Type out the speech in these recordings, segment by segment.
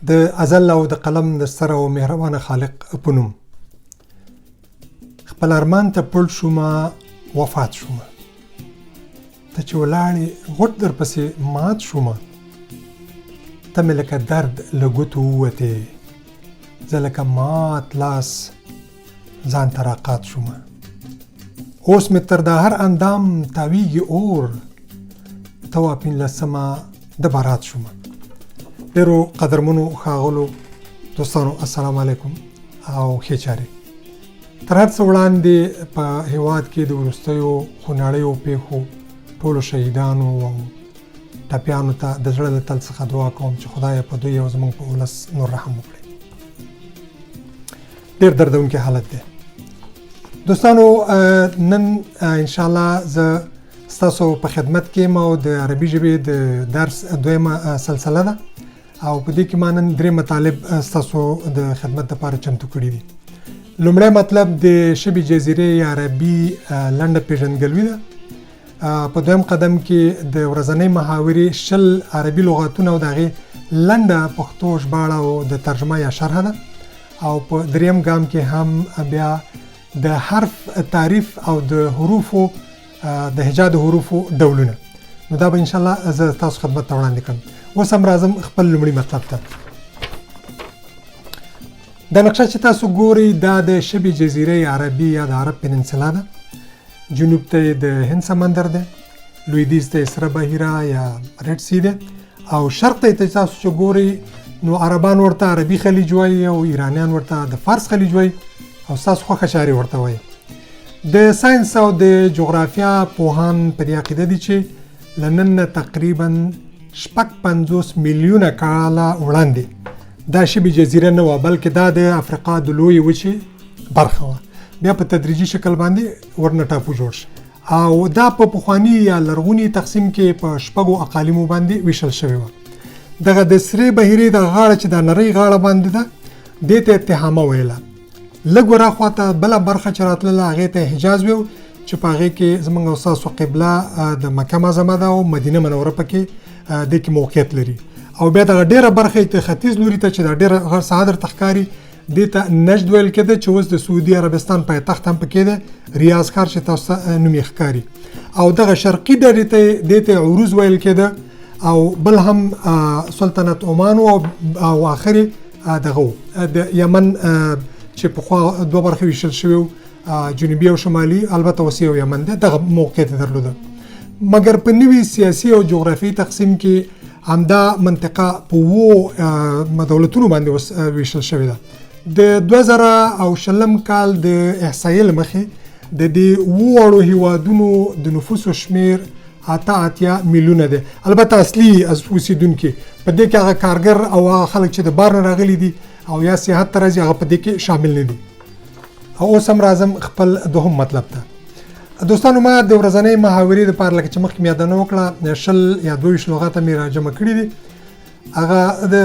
د ازل او د قلم د ستر او مهربانه خالق په نوم. خپل ارمان ته پړ شومه، وفات شومه، ته چې ولاړې غوټ درپسې مات شومه، ته مې لکه درد له ګوتو ووتې، زه لکه مات لاس ځان ته راقات شومه. اوس مې تر دا هر اندام تاویږي اور، ته وا پنځلسمه د بارات شومه. ډېرو قدرمنو ښاغلو دوستانو، السلام علیکم او ښې چارې. تر هر څه وړاندې په هیواد کې د وروستیو خونړیو پیښو ټولو شهیدانو او ټپیانو ته د زړه له تل څخه دعا کوم چې خدای په دوی او زموږ په ولس نور رحم وکړي. ډېر دردونکی حالت دی دوستانو. نن ان شاء الله زه ستاسو په خدمت کې یم او د عربي ژبې د درس دویمه سلسله ده او په دې کې ما نن درې مطالب ستاسو د خدمت لپاره چمتو کړي دي. لومړی مطلب د شبې جزیرې یا عربي لنډه پیژندګلوي ده. په دویم قدم کې د ورځنۍ محاورې 20 عربي لغاتونه او د هغې لنډه پښتو ژباړه او د ترجمه یا شرح ده. او په دریم ګام کې هم بیا د حرف تعریف او د حروفو د هجا د حروفو ډولونه. نو دا به ان شاء الله زه تاسو خدمت ته وړاندې کړم. اوس هم راځم خپل لومړي مطلب ته. دا نقشه چې تاسو ګورئ دا د شبې جزیرې عربي یا د عرب پننسلا ده. جنوب ته یې د هند سمندر دی، لویدیځ ته یې سره بحیره یا ریډ سی دی، او شرق ته یې تاسو چې ګورئ نو عربان ورته عربي خلیج وایي او ایرانیان ورته د فارس خلیج وایي او ستاسو خوښه چارې ورته وایي. د ساینس او د جغرافیا پوهان په دې عقیده دي چې له نن نه تقریبا 56 میلیونه کاله وړاندې دا شبې جزیره نه وه، بلکې دا د افریقا د لویې وچې برخه وه. بیا په تدریجي شکل باندې ورنه ټاپو جوړ شو او دا په پخواني یا لرغوني تقسیم کې په شپږو اقالیمو باندې ویشل شوې وه. دغه د سرې بحیرې د غاړه چې دا نرۍ غاړه باندې ده، دې ته تهامه ویله. لږ وراخوا ته بله برخه چې راتلله هغې ته حجاز ویو چې په هغې کې زموږ او ستاسو قبله د مکه معظمه ده او مدینه منوره پکې دې کې موقعیت لري. او بیا دغه ډېره برخه یې ختیځ لوري ته چې دا ډېره ساحه درته ښکاري، دې ته نجد ویل کېده چې اوس د سعودي عربستان پایتخت هم پکې دی، ریاض ښار چې تاسو ته نوم یې ښکاري. او دغه شرقي ډډې ته دې ته عروض ویل کېده او بل هم سلطنت عمان او آخر دغه د یمن چې پخوا دوه برخې ویشل شوي، جنوبي او شمالي، البته اوس یو یمن دی، دغه موقعیت یې درلوده. مګر په نوي سیاسي او جغرافیي تقسیم کې همدا منطقه په اوو دولتونو باندې اوس ویشل شوې ده. د 2020 کال د احصایې له مخې د دې اوو واړو هیوادونو د نفوسو شمېر 88 میلیونه دی. البته اصلي اوسېدونکي په دې کې هغه کارګر او هغه خلک چې د بار نه راغلي دي او یا سیاحت ته راځي هغه په دې کې شامل نه دي. او اوس هم راځم خپل دوهم مطلب ته. دوستانو، ما د ورځنۍ محاورې دپاره لکه چې مخکې مې یادونه وکړه 20 یا 22 لغاته مې راجمع کړي دي. هغه د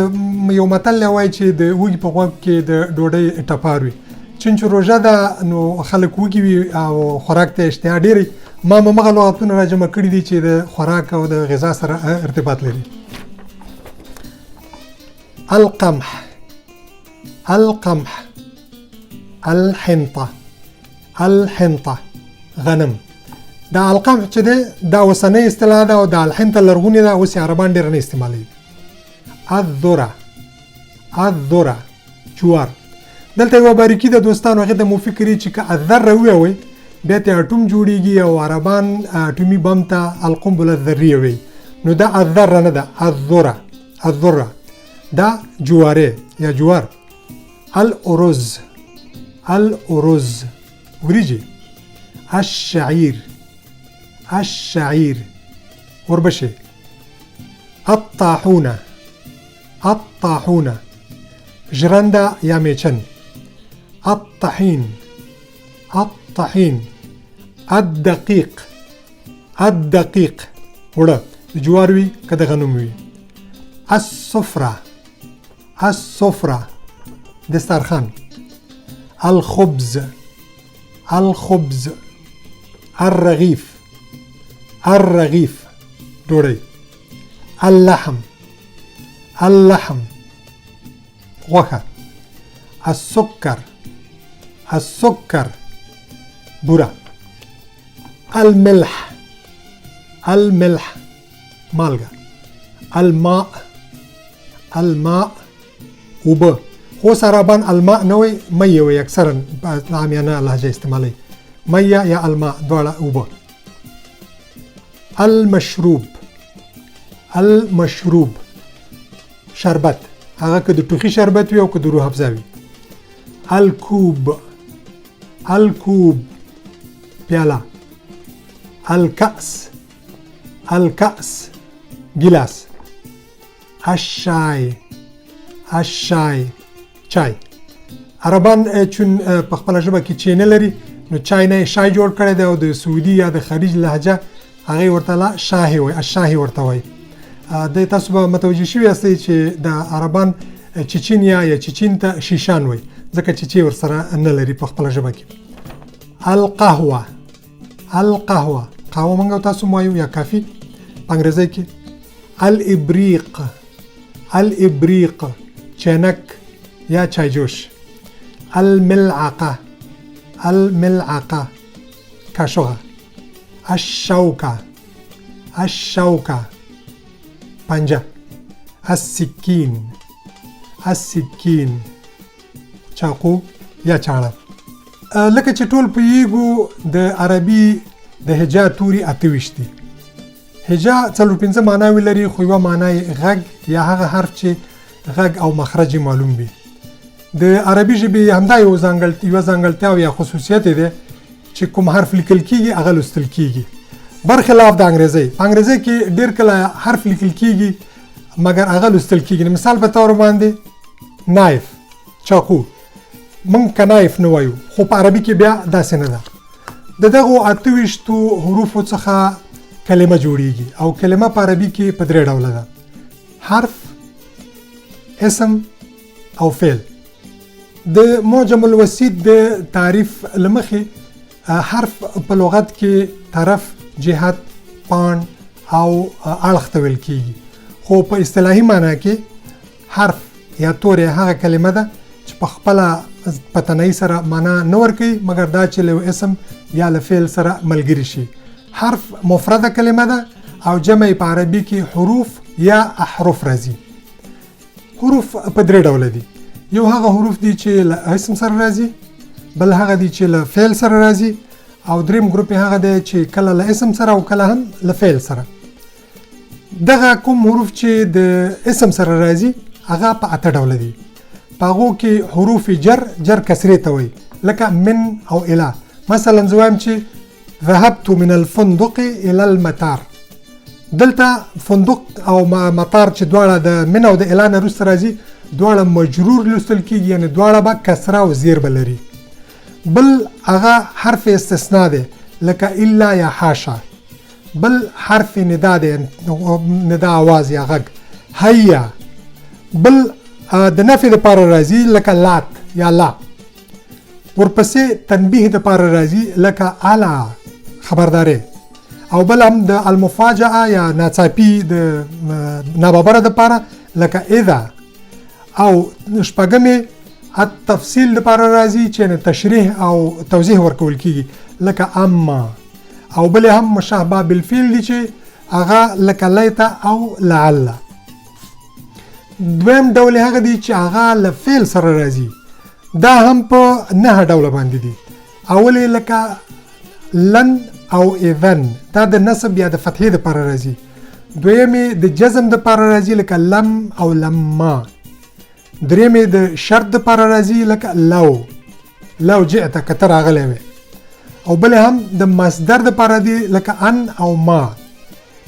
یو متل دی وایي چې د وږي په غوږ کې د ډوډۍ ټپار وي. چون چې روژه ده نو خلک وږي وي او خوراک ته اشتها ډېره. ما هماغه لغتونه راجمع کړي دي چې د خوراک او د غذا سره ارتباط لري. القمح، القمح، الحنطة، الحنطة غنم. دا القمح چې دی دا اوسنۍ اصطلاح ده او دا الحنطة لرغونې ده، اوس یې عربان ډېره نه استعمالوي. الذره، الذره جوار. دلته یوه باریکي ده دوستانو، هغې ته مو فکر چې که الذره ووایئ بیا ته اټوم جوړیږي او عربان اټومي بم ته القنبله الذریه وایي. نو دا الذره نه ده، الذره، الذره دا جواره یا جوار. الأرز، الأرز وریجې. الشعير، الشعير وربشې. الطاحونة، الطاحونة ژرنده یا میچن. الطحين، الطحين. الدقيق، الدقيق اوړه د جوار وي که د غنم وي. السفرة، السفرة دسترخوان. الخبز، الخبز. الرغيف، الرغيف ډوډۍ. اللحم، اللحم. غوښه. السكر، السكر، بوره. الملح، الملح، مالګه. الماء، الماء، اوبه. خو اوس عربان الماء نه وایي، میه وایي، اکثرا په عامیانه لهجه استعمالوي، میه یا الماء دواړه اوبه. المشروب، المشروب، شربت، هغه که د ټوخي شربت وي او که د روح افزا وي. الکوب، الکوب، پیاله. الکأس، الکأس، ګیلاس. الشای، الشای، چای. عربان چون په خپله ژبه کې چای نه لري نو چای نه یې شای جوړ کړی دی، او د سعودي یا د خلیج لهجه هغې ورته لا شاهي وایي، الشاهي ورته وایي. د تاسو به متوجه شوي یاستئ چې د عربان چچینیا یا چچین ته شیشان وایي، ځکه چې چی ورسره نه لري په خپله ژبه کې. القهوه، القهوه، قهوه موږ تاسو وایو یا کافي په انګریزۍ کې. الابریق، الابریق، چینک یا چایجوش. الملعقه، الملعقه، کاشوغه. الشوکه، الشوکه، پنجه. السکین، السکین، چاقو یا چاړه. لکه چې ټول پوهیږو د عربي د هجا توري 28 دي. هجا 4-5 معناوې لري، خو یوه معنا یې غږ یا هغه حرف چې غږ او مخرج یې معلوم وي. د عربي ژبې همدا یوه ځانګړتیا او یا خصوصیت یې دی چې کوم حرف لیکل کیږي هغه لوستل کیږي، برخلاف د انګریزۍ. په انګریزۍ کې ډېر کله حرف لیکل کیږي مګر هغه لوستل کیږي. مثال په طور باندې نایف، چاقو، موږ که نایف نه وایو، خو په عربي کې بیا داسې نه ده. د دغو 28 حروفو څخه کلمه جوړیږي، او کلمه په عربي کې په 3 ډوله ده: حرف، اسم او فعل. د معجم الوسیط د تعریف له مخې حرف په لغت کې طرف، جهت، پاڼ او اړخ ته ویل کیږي، خو په اصطلاحي معنا کې حرف یا توری هغه کلمه ده چې په خپله په تنهایی سره معنا نه ورکوي، مګر دا چې له یو اسم یا له فعل سره ملګري شي. حرف مفرده کلمه ده او جمع یې په عربي کې حروف یا احرف راځي. حروف په 3 ډوله دي: یو هغه حروف دي چې له اسم سره راځي، بل هغه دي چې له فعل سره راځي، او دریم ګروپ یې هغه دی چې کله له اسم سره او کله هم له فعل سره. دغه کوم حروف چې د اسم سره راځي هغه په 8 ډوله دي. په هغو کې حروف جر، جر کسرې ته وایي، لکه من او الی. مثلا زه وایم چې ذهبت من الفندق الى المطار. دلته فندق او مطار چې دواړه د من او د الی نه وروسته راځي، دواړه مجرور لوستل کیږي، یعنې دواړه به کسره او زیر به لري. بل هغه حرف استثنا دی، لکه الا یا حاشا. بل حرف ندا دی، ندا آواز یا غږ، هيا. بل د نفي دپاره راځي، لکه لات یا لا. ورپسې تنبیه دپاره راځي، لکه الا، خبرداری. او بل هم د المفاجعه یا ناڅاپي د ناببره دپاره، لکه اذا. او شپږمې التفصیل دپاره راځي چې تشریح او توضیح ورکول کیږي، لکه اما. او بل هم مشابه بالفعل دي چې هغه لکه لیت او لعل. دویم ډول هغه دي چې هغه له فعل سره راځي، دا هم په 9 ډوله باندې دي. اول یې لکه لن او اذن، دا د نصب یا د فتحې دپاره راځي. دویم یې د جزم دپاره راځي، لکه لم او لما. دریم یې د شرط دپاره راځي، لکه لو، لو جئت، که ته راغلی وې. او بل هم د مصدر دپاره دی، لکه ان او ما.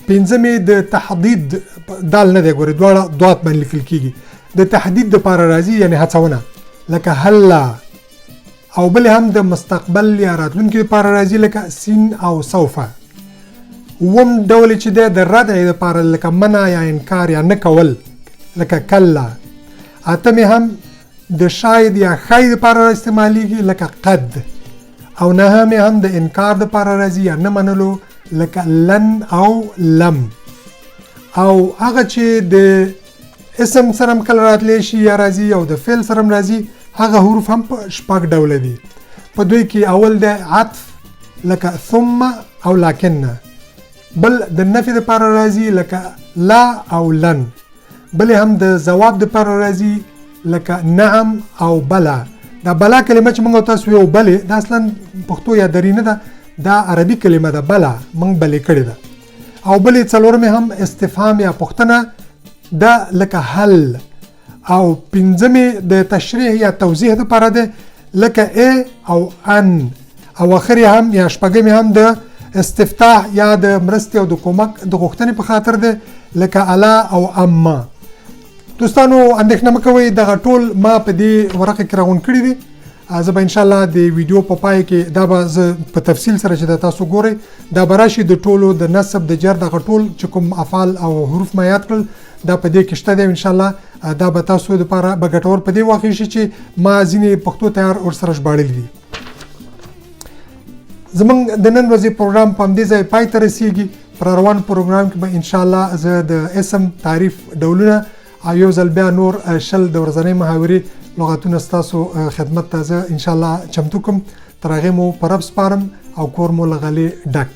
پنځم یې د تحدید، دال نه دی ګورې، دواړه دوات باندې لیکل کیږي، د تحدید دپاره راځي، یعنې هڅونه، لکه هلا. او بل هم د مستقبل یا راتلونکي دپاره راځي، لکه سین او سوفه. اووم ډول چې دی د ردع دپاره، لکه منع یا انکار یا نه کول، لکه کلا. اتم یې هم د شاید یا ښایي دپاره استعمالیږي، لکه قد. او نهم یې هم د انکار دپاره راځي یا نه منلو، لکه لن او لم. او هغه چې د اسم سره هم کله راتلی شي یا راځي او د فعل سره هم راځي، هغه حروف هم په شپږ ډوله دي. په دوی کې اول دی عطف لکه ثم او لکن، بل د نفي دپاره راځي لکه لا او لن، بل هم د ځواب دپاره راځي لکه نعم او بلا. دا بلا کلمه چې موږ تاسو یو بلې، دا اصلا پښتو یا دري نه ده، دا عربي کلمه ده، بلا موږ بلې کړې ده. او بلې څلورمې هم استفهام یا پوښتنه ده لکه هل، او پنځمې د تشریح یا توضیح دپاره ده لکه ای او ان، او اخرې هم یا شپږمې هم د استفتاح یا د مرستې او د کومک د غوښتنې په خاطر ده لکه الا او اما. دوستانو اندېښنه مه کوئ، دغه ټول ما په دې ورقه کې راغونډ کړي دي. زه به انشاءالله د ویډیو په پای کې دا به زه په تفصیل سره چې دا تاسو ګورئ دا به راشي د ټولو د نصب د جر دغه ټول چې کوم افعال او حروف ما یاد کړل دا په دې کې شته دی. انشاءالله دا به تاسو دپاره به ګټور په دې واقع شي چې ما ځینې پښتو تیار ورسره ژباړلي دي. زمونږ د نن ورځې پروګرام په همدې ځای پای ته رسیږي. پر روان پروګرام کې به انشاءالله زه د اسم تعریف ډولونه او یو ځل بیا نور 20 د ورځنۍ محاورې لغتونه ستاسو خدمت ته زه انشاءالله چمتو کوم. تر هغې مو په رب سپارم او کور مو له غلې ډک.